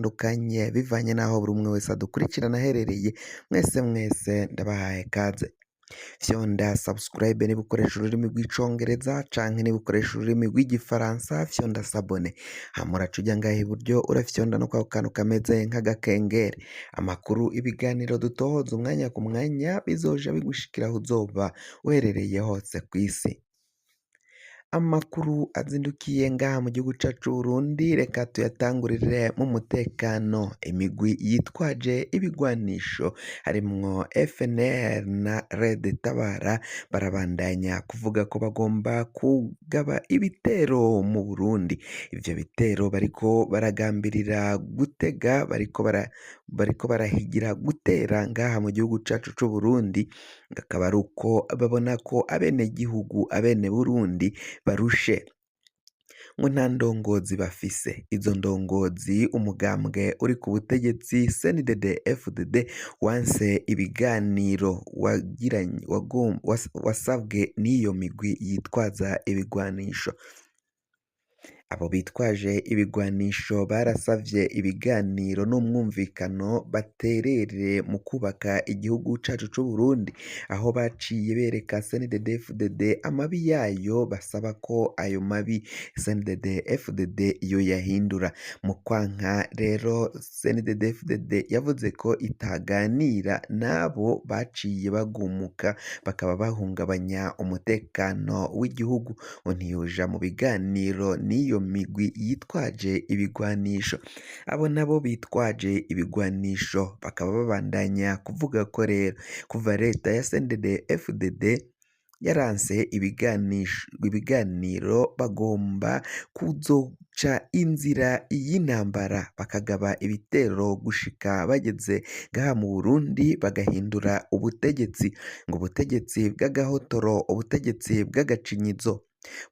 bitandukanye bivanye n'aho buri umwe wese adukurikirana aherereye. Mwese mwese ndabahaye kaze. Fyonda subscribe niba ukoresha ururimi rw'Icongereza, canke niba ukoresha ururimi rw'Igifaransa fyonda s'abonner. Hama uraca uja ngaha iburyo, urafyonda no kwako kantu kameze nk'agakengeri. Amakuru, ibiganiro dutohoza umwanya ku mwanya bizoja bigushikira aho uzoba uherereye hose kw'isi. Amakuru azindukiye ngaha mu gihugu cacu c'Uburundi, reka tuyatangurire mu mutekano. Imigwi yitwaje ibigwanisho harimwo FNL na Red Tabara barabandanya kuvuga ko bagomba kugaba ibitero mu Burundi. Ivyo bitero bariko baragambirira gutega, bariko barahigira gutera ngaha mu gihugu cacu c'Uburundi, akaba ari uko babona ko abenegihugu, abene Burundi barushe, ngo nta ndongozi bafise. Izo ndongozi, umugambwe uri ku butegetsi CNDD FDD wanse ibiganiro wagiranye wasabwe n'iyo migwi yitwaza ibigwanisho. Abo bitwaje ibigwanisho barasavye ibiganiro n'umwumvikano baterere mu kubaka igihugu cacu c'Uburundi, aho baciye bereka CNDD-FDD amabi yayo, basaba ko ayo mabi CNDD-FDD yoyahindura. Mu kwanka rero, CNDD-FDD yavuze ko itaganira n'abo baciye bagumuka bakaba bahungabanya umutekano w'igihugu, ngo ntiyoja mu biganiro n'iyo migwi yitwaje ibigwanisho. Abo nabo bitwaje ibigwanisho bakaba babandanya kuvuga ko rero kuva leta ya CNDD FDD yaranse ibiganiro, bagomba kuzoca inzira y'intambara, bakagaba ibitero gushika bageze ngaha mu Burundi bagahindura ubutegetsi, ngo ubutegetsi bw'agahotoro, ubutegetsi bw'agacinyizo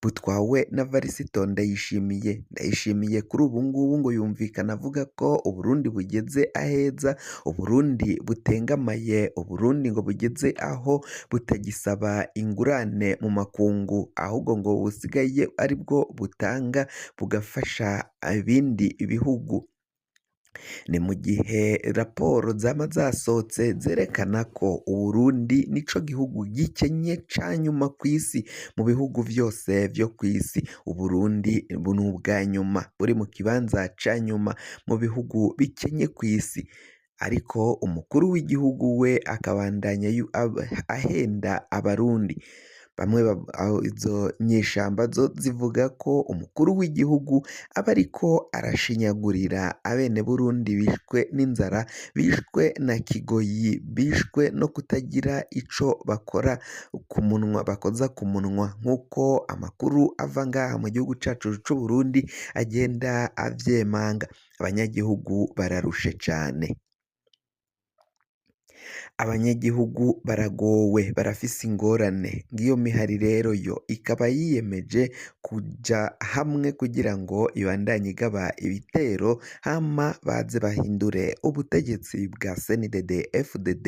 butwawe na Varisito Ndayishimiye. Ndayishimiye kuri ubu ngubu ngo yumvikana avuga ko Uburundi bugeze aheza, Uburundi butengamaye, Uburundi ngo bugeze aho butagisaba ingurane mu makungu, ahubwo ngo busigaye aribwo butanga bugafasha ibindi bihugu. Ni mu gihe raporo zama zasohotse zerekana ko Uburundi nico gihugu gikenye ca nyuma kw'isi. Mu bihugu vyose vyo kw'isi, Uburundi ni ubwa nyuma, buri mu kibanza ca nyuma mu bihugu bikenye kw'isi, ariko umukuru w'igihugu we akabandanya ahenda Abarundi. Bamwe, izo nyeshamba zo zivuga ko umukuru w'igihugu aba ariko arashinyagurira abene Burundi bishwe n'inzara, bishwe na kigoyi, bishwe no kutagira ico bakora ku munwa, bakoza ku munwa, nk'uko amakuru ava ngaha mu gihugu cacu c'Uburundi agenda avyemanga. Abanyagihugu bararushe cane, abanyagihugu baragowe, barafise ingorane. Ngiyo mihari rero yo ikaba yiyemeje kuja hamwe kugira ngo ibandanye igaba ibitero, hama baze bahindure ubutegetsi bwa CNDD FDD.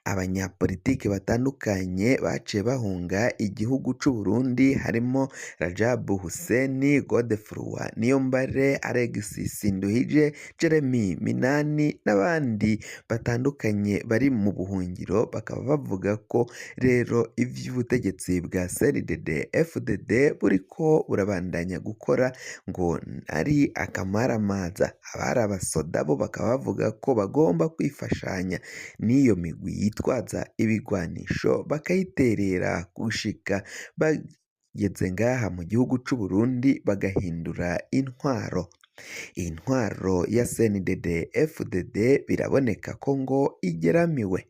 Abanyapolitiki batandukanye baciye bahunga igihugu c'Uburundi harimo Rajabu Hussein, Godefroid Niyombare, Alexis Sinduhije, Jeremy Minani n'abandi batandukanye bari mu buhungiro, bakaba bavuga ko rero ivy'ubutegetsi bwa CNDD FDD buriko burabandanya gukora ngo ari akamaramaza. Abari abasoda bo bakaba bavuga ko bagomba kwifashanya n'iyo migwi yitwaza ibigwanisho, bakayiterera gushika bageze ngaha mu gihugu c'Uburundi bagahindura intwaro. Intwaro ya CNDD FDD biraboneka ko ngo igeramiwe,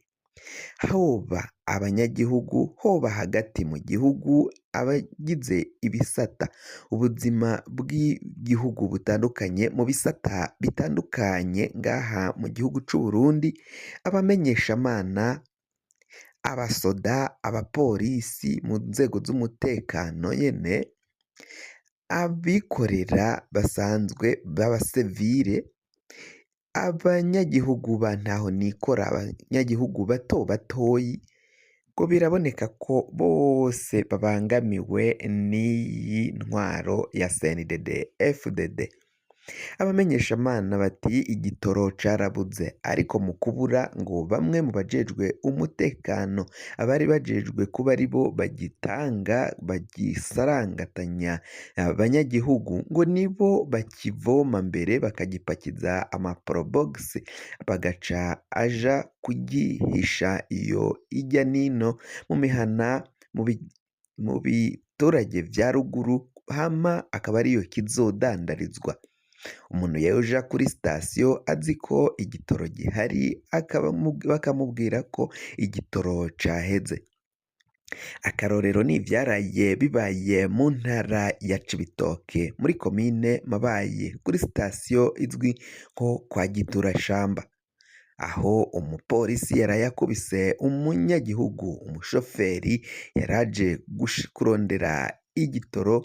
hoba abanyagihugu, hoba hagati mu gihugu, abagize ibisata, ubuzima bw'igihugu butandukanye, mu bisata bitandukanye ngaha mu gihugu c'Uburundi, abamenyeshamana, abasoda, abapolisi mu nzego z'umutekano nyene, abikorera basanzwe b'abasivile, abanyagihugu ba ntaho nikora, abanyagihugu bato batoyi, ngo biraboneka ko bose babangamiwe n'iyi ntwaro ya CNDD FDD. Abamenyeshamana bati igitoro carabuze, ariko mu kubura ngo bamwe mu bajejwe umutekano abari bajejwe kuba aribo bagitanga bagisarangatanya abanyagihugu ngo nibo bakivoma mbere bakagipakiza amaprobox bagaca aja kugihisha iyo ijya nino mu mihana mu biturage vya ruguru, hama akaba ariyo kizodandarizwa. Umuntu yoja kuri sitasiyo azi ko igitoro gihari bakamubwira ko igitoro caheze. Akarorero ni ivyaraye bibaye mu ntara ya Cibitoke muri komine Mabayi kuri sitasiyo izwi nko kwa Giturashamba, aho umupolisi yaraye akubise umunyagihugu umushoferi yaraje kurondera igitoro,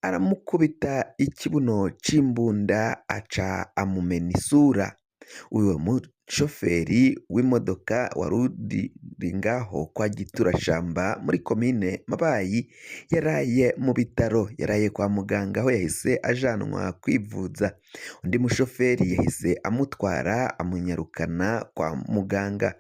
aramukubita ikibuno c'imbunda aca amumena isura. Uwo mushoferi w'imodoka wari uri ngaho kwa Giturashamba muri komine Mabayi yaraye mu bitaro, yaraye kwa muganga aho yahise ajanwa kwivuza. Undi mushoferi yahise amutwara amunyarukana kwa muganga.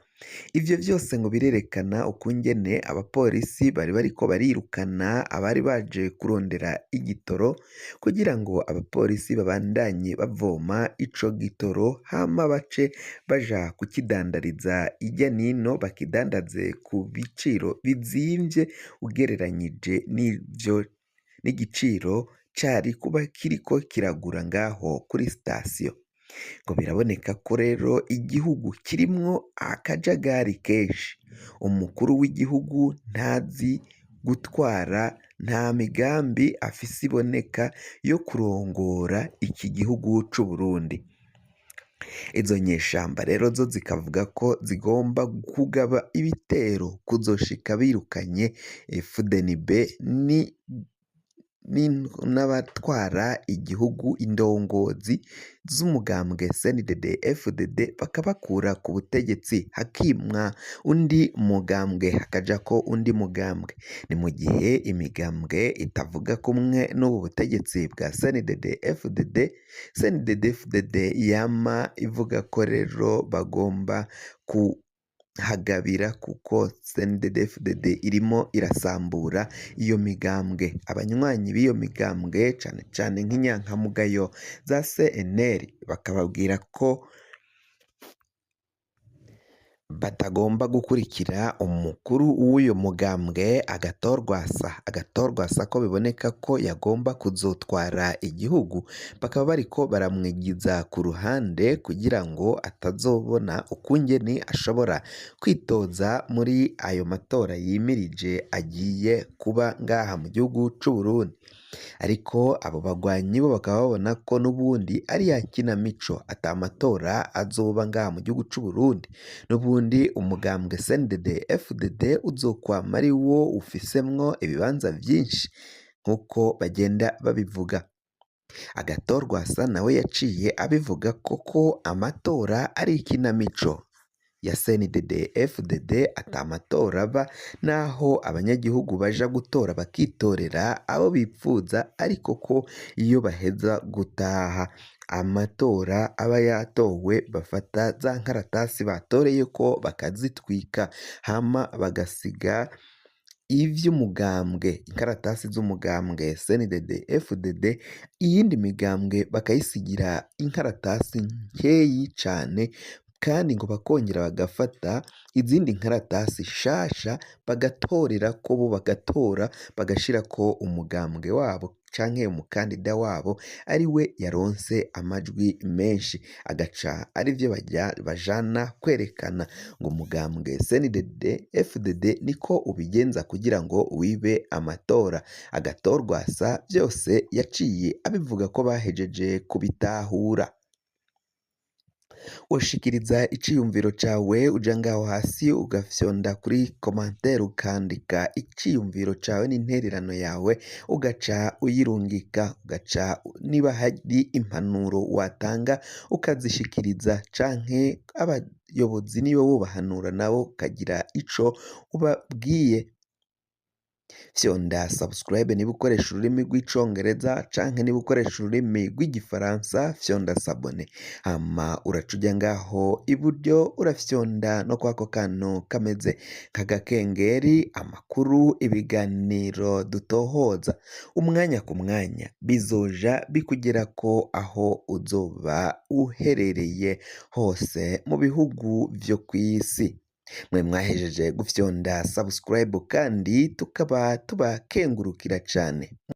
Ivyo vyose ngo birerekana ukungene abapolisi bari bariko barirukana abari baje kurondera igitoro kugira ngo abapolisi babandanye bavoma ico gitoro, hama bace baja kukidandariza irya nino, bakidandaze ku biciro bizimvye ugereranyije n'ivyo n'igiciro cari kuba kiriko kiragura ngaho kuri sitasiyo. Ngo biraboneka ko rero igihugu kirimwo akajagari kenshi, umukuru w'igihugu ntazi gutwara, nta migambi afise iboneka yo kurongora iki gihugu c'Uburundi. Izo nyeshamba rero zo zikavuga ko zigomba kugaba ibitero kuzoshika birukanye FDNB ni n'abatwara igihugu, indongozi z'umugambwe CNDD FDD, bakabakura ku butegetsi, hakimwa undi mugambwe hakajako undi mugambwe. Ni mu gihe imigambwe itavuga kumwe n'ubu butegetsi bwa CNDD FDD, CNDD FDD yama ivuga ko rero bagomba kuhagabira kuko CNDD FDD irimo irasambura iyo migambwe. Abanywanyi b'iyo migambwe cane cane nk'inyankamugayo za CNL bakababwira ko batagomba gukurikira umukuru w'uyo mugambwe Agathon-Rwasa. Agathon-Rwasa ko biboneka ko yagomba kuzotwara igihugu, bakaba bariko baramwigiza ku ruhande kugira ngo atazobona ukungene ashobora kwitoza muri ayo matora yimirije agiye kuba ngaha mu gihugu c'Uburundi. Ariko abo bagwanyi bo bakaba babona ko n'ubundi ari ya kinamico, ata matora azoba ngaha mu gihugu c'Uburundi. N'ubundi umugambwe CNDD FDD uzokwama ari wo ufisemwo ibibanza vyinshi nk'uko bagenda babivuga. Agathon-Rwasa nawe yaciye abivuga koko amatora ari ikinamico ya CNDD FDD, ata matora aba naho abanyagihugu baja gutora bakitorera abo bipfuza, ariko ko iyo baheza gutaha amatora aba yatowe bafata za nkaratasi batoreyeko bakazitwika, hama bagasiga ivy'umugambwe, inkaratasi z'umugambwe CNDD FDD, iyindi migambwe bakayisigira inkaratasi nkeyi cane, kandi ngo bakongera bagafata izindi nkaratasi shasha bagatorerako, bo bagatora bagashirako umugambwe wabo canke umukandida wabo ari we yaronse amajwi menshi, agaca arivyo bajana kwerekana ngo umugambwe CNDD FDD niko ubigenza kugira ngo wibe amatora. Agathon-Rwasa vyose yaciye abivuga ko bahejeje kubitahura. Woshikiriza iciyumviro cawe uja ngaho hasi ugafyonda kuri commentaire ukandika iciyumviro cawe n'intererano yawe, ugaca uyirungika, ugaca niba hari impanuro watanga ukazishikiriza, canke abayobozi niba wobahanura nabo ukagira ico ubabwiye. Fyonda subscribe niba ukoresha ururimi rw'Icongereza, canke niba ukoresha ururimi rw'Igifaransa fyonda s'abonner. Hama uraca uja ngaho iburyo, urafyonda no kwako kantu kameze nk'agakengeri. Amakuru, ibiganiro dutohoza umwanya ku mwanya bizoja bikugerako aho uzoba uherereye hose mu bihugu vyo kw'isi. Mwe mwahejeje gufyonda subscribe kandi tukaba tubakengurukira cane.